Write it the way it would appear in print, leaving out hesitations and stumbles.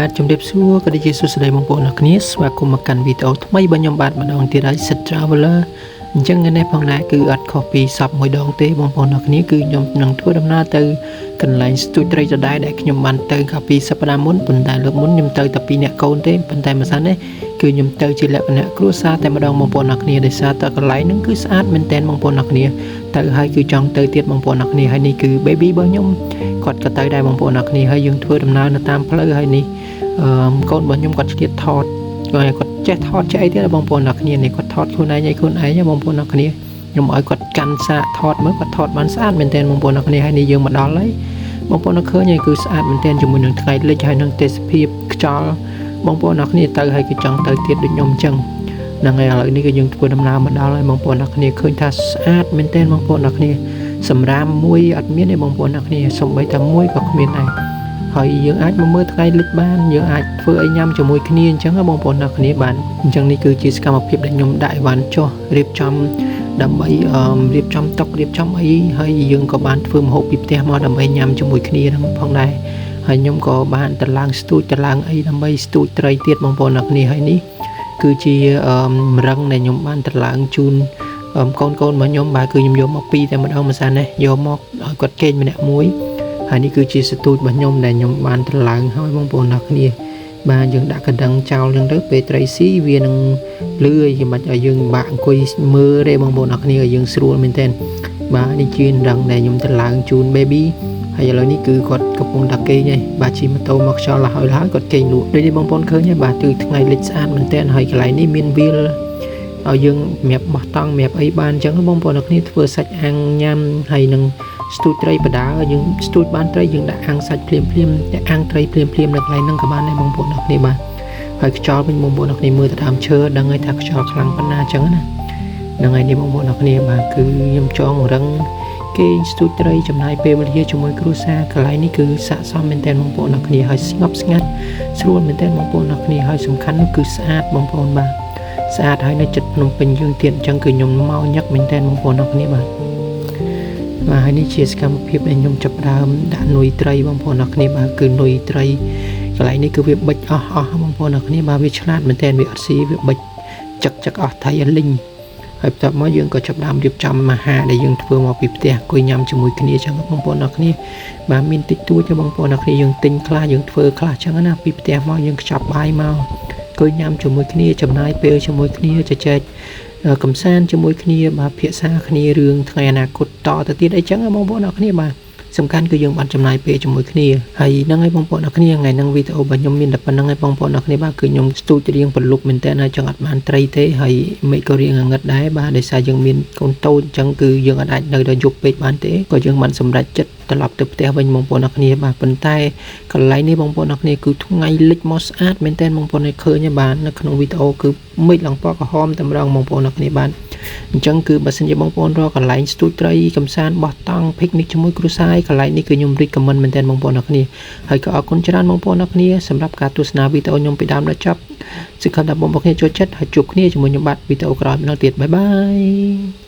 បាទជំរាបសួរក៏ដូចជាសួស្តីបងប្អូនអរគ្នាស្វាគមន៍មកកាន់វីដេអូថ្មីរបស់ខ្ញុំបាទម្ដងទៀតហើយ Sit Traveler អញ្ចឹងថ្ងៃនេះផងដែរគឺអត់ខុសពីសពមួយដងទេបងប្អូនអរគ្នាគឺខ្ញុំនឹងធ្វើដំណើរទៅកន្លែងស្ទូចត្រីដដែលដែលខ្ញុំបានទៅកាលពីសប្តាហ៍មុនប៉ុន្តែលើកមុនខ្ញុំទៅតែពីរនាក់កូនទេប៉ុន្តែម្សិលនេះគឺខ្ញុំទៅជាលក្ខណៈគ្រួសារតែម្ដងបងប្អូនអរគ្នាដោយសារតែកន្លែងហ្នឹងគឺស្អាតមែនទែនបងប្អូនអរគ្នាទៅហើយគឺចង់ទៅទៀតបងប្អូនអរគ្នាហើយនេះគឺ baby របស់ខ្ញុំគាត់ក៏ទៅដែរបងប្អូនអរគ្នាហើយយើងធ្វើដំណើរនៅតាមផ្លូវហើយនេះអឺកូនរបស់ខ្ញុំគាត់ឆ្លៀតថតគាត់ចេះថតចេះអីទៀតបងប្អូនអរគ្នានេះគាត់ថតខ្លួនឯងឲ្យខ្លួនឯងបងប្អូនអរគ្នាខ្ញុំឲ្យគាត់កាន់សាកថតមើលគាត់ថតបានស្អាតមែនទែនបងប្អូនអរគ្នាហើយនេះយើងមកដល់ហើយបងប្អូនអរឃើញហើយគឺស្អាតមែនទែនជាមួយនឹងថ្ងៃលិចហើយនឹងទេសភាពខ្យល់បងប្អូនអរគ្នាទៅហើយគឺចង់ទៅទៀតដូចខ្ញុំអញ្ចឹងហ្នឹងហើយឥឡូវនេះគឺយើងធ្វើដំណើរមកដល់ហើយបងប្អូនអរគ្នាឃើញថាស្អាតមែនទែនបងប្អូនអរគ្នាសម្រាមមួយអត់មានទេបងប្អូនអរគ្នាសំបីតែមួយក៏គ្មានដែរហើយយើងអាចមកមើលថ្ងៃលិចបានយើងអាចធ្វើអីញ៉ាំជាមួយគ្នាអញ្ចឹងបងប្អូនអរគ្នាបានអញ្ចឹងនេះគឺជាសកម្មភាពដែលខ្ញុំដាក់អីវ៉ាន់ចុះរៀបចំដើម្បីរៀបចំតុរៀបចំអីហើយយើងក៏បានធ្វើម្ហូបពីផ្ទះមកដើម្បីញ៉ាំជាមួយគ្នាហ្នឹងផងដែរហើយខ្ញុំក៏បានតឡើងស្ទូចតឡើងអីដើម្បីស្ទូចត្រីទៀតបងប្អូនអរគ្នាហើយនេះគឺជាមរឹងដែលខ្ញុំបានតឡើងជូនកូនកូនរបស់ខ្ញុំបាទគឺខ្ញុំយកមកពីរតែម្ដងម្សិលនេះយកមកឲ្យគាត់គេងម្នាក់មួយហើយនេះគឺជាស្ទូចរបស់ខ្ញុំដែលខ្ញុំបានតឡើងហើយបងប្អូនអរគ្នាបាទយើងដាក់កណ្ដឹងចោលចឹងទៅពេលត្រីស៊ីវានឹងលឿយមិនបាច់ឲ្យយើងបាក់អង្គុយមើលទេបងប្អូនអរគ្នាឲ្យយើងស្រួលមែនទែនបាទនេះជារឹងដែលខ្ញុំតឡើងជូន baby ហើយឥឡូវនេះគឺគាត់កំពុងតែគេងហើយបាទជិះម៉ូតូមកខ្យល់ហើយហើយគាត់គេងលក់ដូចនេះបងប្អូនឃើញហើយបាទគឺថ្ងៃលិចស្អាតមែនទែនហើយកន្លែងនេះមានវាលឲ្យយើងសម្រាប់បោះតង់សម្រាប់អីបានអញ្ចឹងបងប្អូនអរគ្នាធ្វើសាច់អាំងញ៉ាំហើយនឹងស្ទូចត្រីបដាយើងស្ទូចបានត្រីយើងដាក់អាំងសាច់ភ្លាមភ្លាមតែអាំងត្រីភ្លាមភ្លាមនៅកន្លែងហ្នឹងក៏បានដែរបងប្អូនអរគ្នាបាទហើយខ្យល់វិញបងប្អូនអរគ្នាមើលទៅដើមឈើដឹងហើយថាខ្យល់ខ្លាំងប៉ុណ្ណាអញ្ចឹងណាហ្នឹងហើយនេះបងប្អូនអរគ្នាបាទគឺខ្ញុំចងរឹងគេងស្ទូចត្រីចំណាយពេលវេលាជាមួយគ្រួសារកន្លែងនេះគឺស័ក្តិសមមែនទែនបងប្អូនអរគ្នាហើយស្ងប់ស្ងាត់ស្រួលមែនទែនបងប្អូនអរគ្នាហើយសំខាន់នោះគឺស្អាតបងប្អូនបាទស្អាតហើយនៅចិត្តភ្នំពេញយើងទៀតអញ្ចឹងគឺខ្ញុំមកញឹកមែនទែនបងប្អូនអរគ្នាបាទបាទហើយនេះជាសកម្មភាពដែលខ្ញុំចាប់ផ្ដើមដាក់នុយត្រីបងប្អូនអរគ្នាបាទគឺនុយត្រីកន្លែងនេះគឺវាបិចអស់អស់បងប្អូនអរគ្នាបាទវាឆ្លាតមែនទែនវាអត់ស៊ីវាបិចចឹកចឹកអស់ថៃលីងហើយបន្ទាប់មកយើងក៏ចាប់ផ្ដើមរៀបចំអាហារដែលយើងធ្វើមកពីផ្ទះអង្គុយញ៉ាំជាមួយគ្នាចឹងបងប្អូនអរគ្នាបាទមានតិចតួចទេបងប្អូនអរគ្នាយើងទិញខ្លះយើងធ្វើខ្លះចឹងណាពីផ្ទះមកយើងខ្ចប់បាយមកអង្គុយញ៉ាំជាមួយគ្នាចំណាយពេលជាមួយគ្នាជជែកកំសាន្តជាមួយគ្នាបាទភាសាគ្នារឿងថ្ងៃអនាគតតទៅទៀតអីចឹងបងប្អូនអរគ្នាបាទសំខាន់គឺយើងបានចំណាយពេលជាមួយគ្នាហើយហ្នឹងហើយបងប្អូនអរគ្នាថ្ងៃហ្នឹងវីដេអូរបស់ខ្ញុំមានតែប៉ុណ្្នឹងហើយបងប្អូនអរគ្នាបាទគឺខ្ញុំស្ទូចរៀងប្រលប់មែនតើហើយចង់អត់បានត្រីទេហើយមេឃក៏រៀងងឹតដែរបាទដោយសារយើងមានកូនតូចអញ្ចឹងគឺយើងអាចនៅដល់យប់ពេកបានទេក៏យើងបានសម្រេចចិត្តត្រឡប់ទៅផ្ទះវិញបងប្អូនអរគ្នាបាទប៉ុន្តែកន្លែងនេះបងប្អូនអរគ្នាគឺថ្ងៃលិចមកស្អាតមែនតើបងប្អូនឲ្យឃើញហើយបាទនៅក្នុងវីដេអូគឺមេឃឡើងពណ៌ក្រហមតែម្ដងបងប្អូនអរគ្នាបាទអញ្ចឹងគឺបើសិនជាបងប្អូនរកកន្លែងស្ទូចត្រីកំសាន្តបោះតង់ picnic ជាមួយគ្រួសារកន្លែងនេះគឺខ្ញុំ recommend មែនទែនបងប្អូនអរគ្នាហើយក៏អរគុណច្រើនបងប្អូនអរគ្នាសម្រាប់ការទស្សនាវីដេអូខ្ញុំពីដើមដល់ចប់សង្ឃឹមថាបងប្អូនគ្នាចូលចិត្តហើយជួបគ្នាជាមួយខ្ញុំបាទវីដេអូក្រោយម្ដងទៀត bye bye.